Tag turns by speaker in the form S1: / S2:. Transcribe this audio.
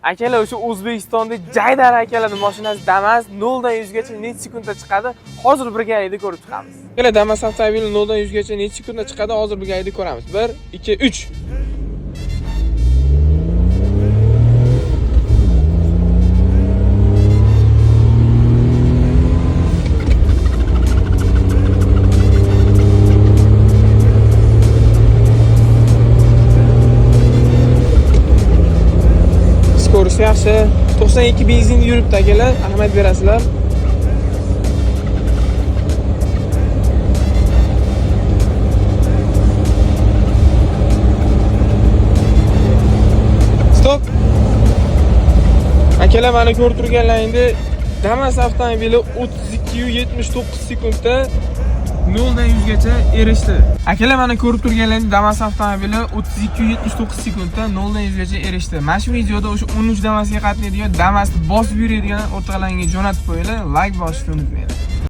S1: Akalar, o'sha O'zbekistonda jaydari akalarning mashinasi Damas 0 dan 100 gacha necha sekundda chiqadi? Hozir birgalikda ko'rib chiqamiz. Akalar, Damas avtomobili 0 dan 100 gacha necha sekundda chiqadi? Hozir birgalikda ko'ramiz. 1 2 3. Скорость yaxshi. 92 benzin yuribdi akalar. Ahamiyat berasizlar. Stop. Akalar, mana ko'rib turganlaringdek Damas avtomobili 32.79 sekundda 0 dan 100 gacha erishdi. Akalar, mana ko'rib turganlaringdek Damas avtomobili 32.79 sekundda 0 dan 100 gacha erishdi. Mana shu videoda o'sha 13 Damasga qatnaydigan, Damasni bosib yuradigan o'rtoqlaringga jo'natib qo'yinglar, like bosishni unutmanglar.